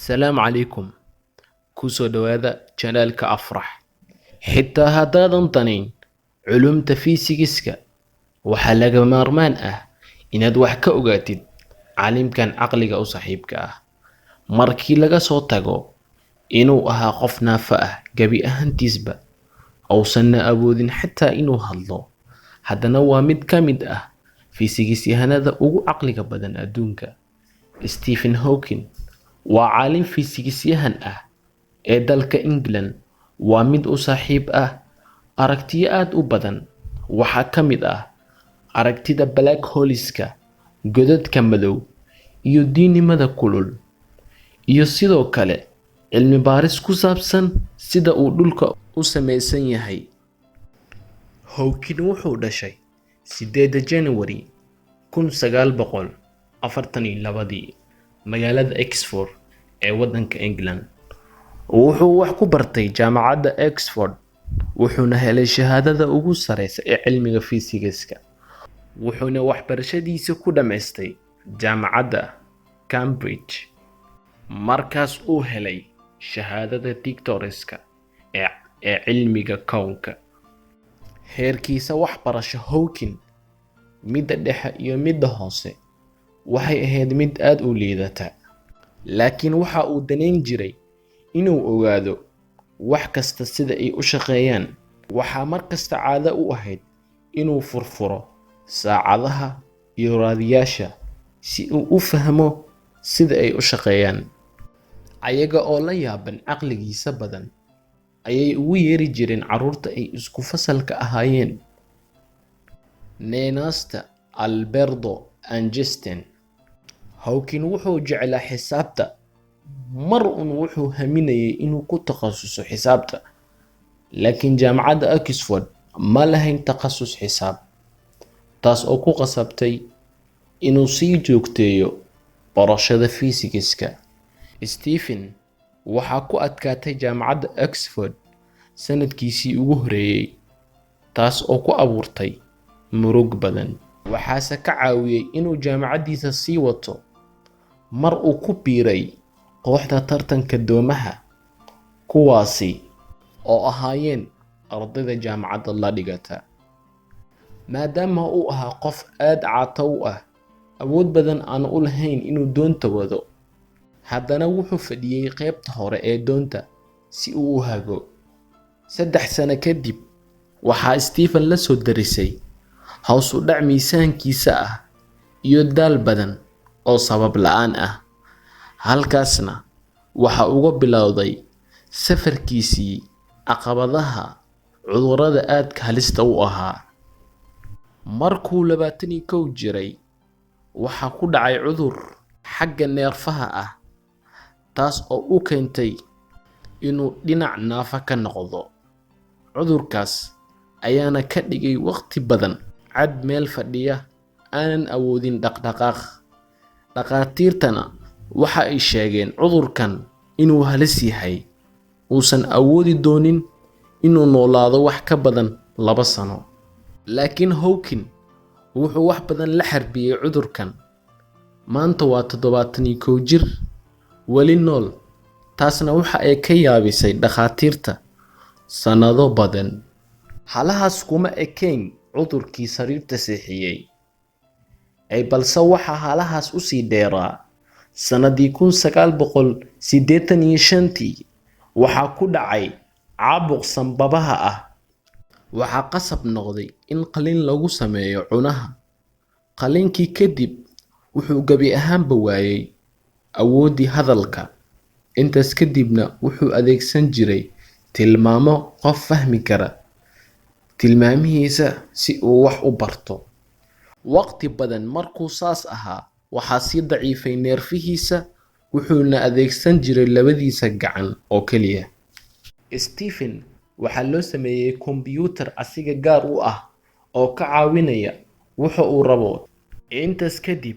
Salaamu calaykum. Ku soo dhawaada channelka Afrax. Xitaa haddaadan danayn culuumta fiisigiska, waxaa lagama maarmaan ah inaad wax ka ogaatid caalimkan caqliga u saaxiibka ah. Markii laga soo tago inuu ahaa qof naafo ah gebi ahaantiisba, uusanna awoodin xitaa inuu hadlo, haddana waa mid ka mid ah fiisigisyahanada ugu caqliga badan adduunka. Stephen Hawking waa caalim fiisigisyahan ah ee dalka England. Waa mid u saaxiib ah aragtiyo aad u badan. Waxaa ka mid ah aragtida black holes-ka, godadka madow, iyo diinimada kulul, iyo sidoo kale cilmi baaris ku saabsan sida uu dhulka u samaysan yahay. Hawking wuxuu dhashay 8 January 1942 magaalada Oxford ee waddanka England. Wuxuu wax ku bartay jaamacadda Oxford, wuxuuna helay shahaadada ugu sareysa ee cilmiga fiisigiska, wuxuuna waxbarashadiisa ku dhammaystay jaamacadda Cambridge, markaas uu helay shahaadada doctoreska ee cilmiga kownka. Heerkiisa waxbarasho Hawking, midda dhexe iyo midda hoose, waxay ahayd mid aad u liidata, laakiin waxa uu danayn jiray inuu ogaado wax kasta sida ay u shaqeeyaan. Waxaa markasta caado u ahayd inuu furfuro saacadaha iyo raadiyaasha si uu u fahmo sida ay u shaqeeyaan. Ayaga oo la yaaban caqligiisa badan, ayay ugu yeeri jireen carruurta ay isku fasalka ahaayeen neenaasta Alberto Einstein. Hawking wuxuu jeclaa xisaabta. Mar uun wuxuu haminayay inuu ku takhasuso xisaabta, laakiin jaamacadda Oxford ma lahayn takhasus xisaab, taas oo ku qasabtay inuu sii joogteeyo barashada fiisigiska. Stephen waxaa ku adkaatay jaamacadda Oxford sanadkiisii ugu horreeyay, taas oo ku abuurtay murug badan. Waxaase ka caawiyay inuu jaamacaddiisa sii wato mar uu ku biiray kooxda tartanka doomaha, kuwaasi oo ahaayeen ardayda jaamacadda la dhigata. Maadaama uu ahaa qof aad caato u ah, awood badan aan u lahayn inuu doonta wado, haddana wuxuu fadhiyay qaybta hore ee doonta si uu u hago. 3 sano kadib, waxaa Stephen la soo derisay hoos u dhac miisaankiisa ah iyo daal badan oo sabab la'aan ah. Halkaasna waxa uga bilowday safarkiisii caqabadaha cudurrada aadka halista u ahaa. Markuu 21 jiray, waxaa ku dhacay cudur xagga neerfaha ah, taas oo u keentay inuu dhinac naafo ka noqdo. Cudurkaas ayaana ka dhigay waqti badan cad meel fadhiya, aanan awoodin dhaqdhaqaaq. Dhakhaatiirtana waxa ay sheegeen cudurkan inuu halis yahay, uusan awoodi doonin inuu noolaado wax ka badan 2 sano. Laakiin Hawking wuxuu wax badan la xarbiyay cudurkan. Maanta waa 71 jir, weli nool, taasna waxa ay ka yaabisay dhakhaatiirta sannado badan. Halahaas kuma ekeyn cudurkii sariirta seexiyay, balse waxaa halahaas u sii dheeraa sanadii 1985tii waxaa ku dhacay caabuq sanbabaha ah. Waxaa qasab noqday in qalliin lagu sameeyo cunaha. Qalliinkii kadib, wuxuu gebi ahaanba waayay awooddii hadalka. Intaas kadibna wuxuu adeegsan jiray tilmaamo qof fahmi kara tilmaamihiisa si uu wax u barto. Waqti badan markuu saas ahaa, waxaa sii daciifay neerfihiisa, wuxuuna adeegsan jiray labadiisa gacan oo keliya. Stephen waxaa loo sameeyay kombiyuutar asiga gaar u ah oo ka caawinaya waxa uu rabo. Intaas kadib,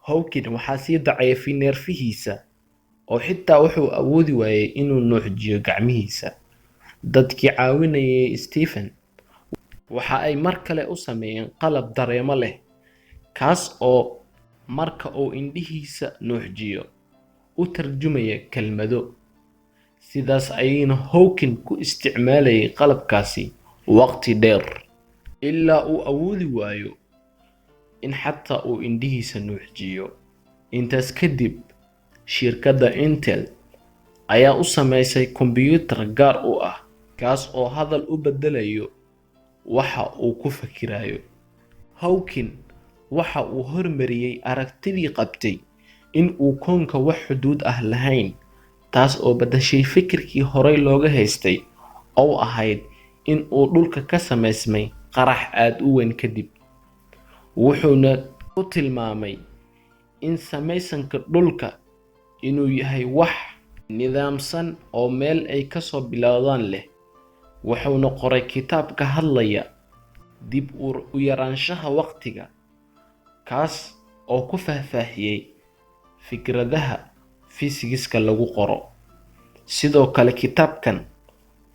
Hawking waxaa sii daciifay neerfihiisa oo xitaa wuxuu awoodi waayay inuu nuuxjiyo gacmihiisa. Dadkii caawinayay Stephen waxa ay mar kale u sameeyeen qalab dareemo leh, kaas oo marka uu indhihiisa nuuxjiyo u tarjumaya kelmado. Sidaas ayayna Hawking ku isticmaalayay qalabkaasi waqti dheer, ilaa uu awoodi waayo in xataa uu indhihiisa nuuxjiyo. Intaas kadib, shirkadda Intel ayaa u samaysay kombiyuutar gaar u ah, kaas oo hadal u beddelayo waxa uu ku fakirayo. Hawking waxa uu hormariyay aragtidii qabtay in uu koonka wax xuduud ah lahayn, taas oo beddeshay fikirkii horey looga haystay oo ahayd in uu dhulka ka samaysmay qarax aad u weyn kadib. Wuxuuna ku tilmaamay in samaysanka dhulka inuu yahay wax nidaamsan oo meel ay ka soo bilowdaan leh. Wuxuuna qoray kitaab ka hadlaya dib u yaraanshaha waqtiga, kaas oo ku faahfaahiyay fikradaha fiisigiska lagu qoro. Sidoo kale, kitaabkan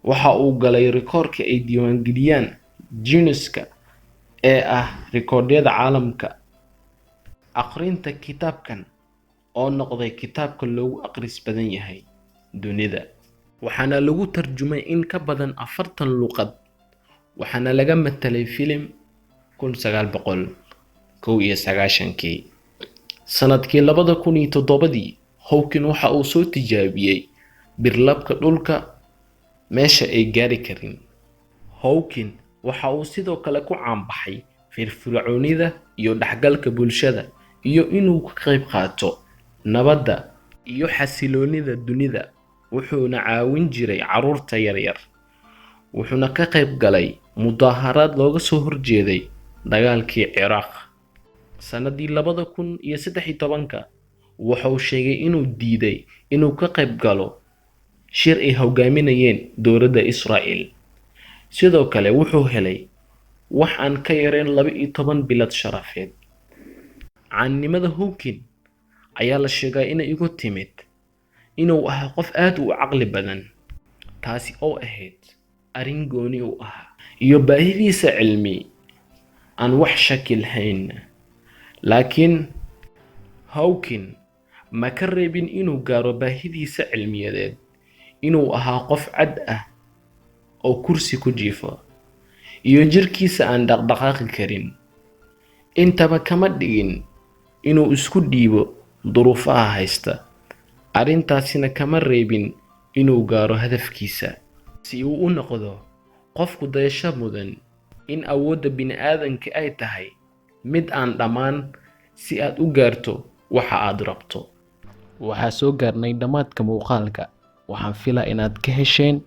waxa uu galay rikoorka ay diiwaangeliyaan Guinness-ka ee ah rikoodhyada caalamka. Akhrinta kitaabkan oo noqday kitaabka loogu akhris badan yahay dunida, waxaana lagu tarjumay in ka badan 40 luqad, waxaana laga matalay filim 1991-kii. Sanadkii 2007-dii, Hawking waxa uu soo tijaabiyay birlabka dhulka meesha ay gaari karin. Hawking waxa uu sidoo kale ku caan baxay firfircoonida iyo dhexgalka bulshada, iyo inuu ka qayb qaato nabadda iyo xasilloonida dunida. Wuxuuna caawin jiray carruurta yaryar, wuxuuna ka qayb galay mudaharaad looga soo horjeeday dagaalkii Ciraaq. Sanadii 2013-ka, waxa uu sheegay inuu diiday inuu ka qayb galo shir ay hogaaminayeen dowladda Israel. Sidoo kale, wuxuu helay wax aan ka yarayn 12 bilad sharafeed. Caannimada Hawking ayaa la sheegaa inay ugu timid inuu ahaa qof aad u caqli badan, taasi oo ahayd arrin gooni u ah, iyo baahidiisa cilmi aan wax shaki lahayn. Laakiin Hawking ma ka reebin inuu gaaro baahidiisa cilmiyeed inuu ahaa qof cad ah oo kursi ku jiifa, iyo jirkiisa aan dhaqdhaqaaqi karin. Intaba kama dhigin inuu isku dhiibo duruufaha haysta, arrintaasina kama reebin inuu gaaro hadafkiisa, si uu u noqdo qof ku dayasho mudan. In awoodda bini'aadamka ay tahay mid aan dhammaan si aad u gaarto waxa aad rabto. Waxaa soo gaarnay dhammaadka muuqaalka. Waxaan filaa inaad ka hesheen,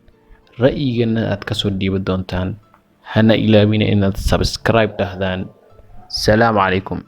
ra'yigana aad kasoo dhiibi doontaan. Hana ilaawina inaad subscribe dhahdaan. Salaamu calaykum.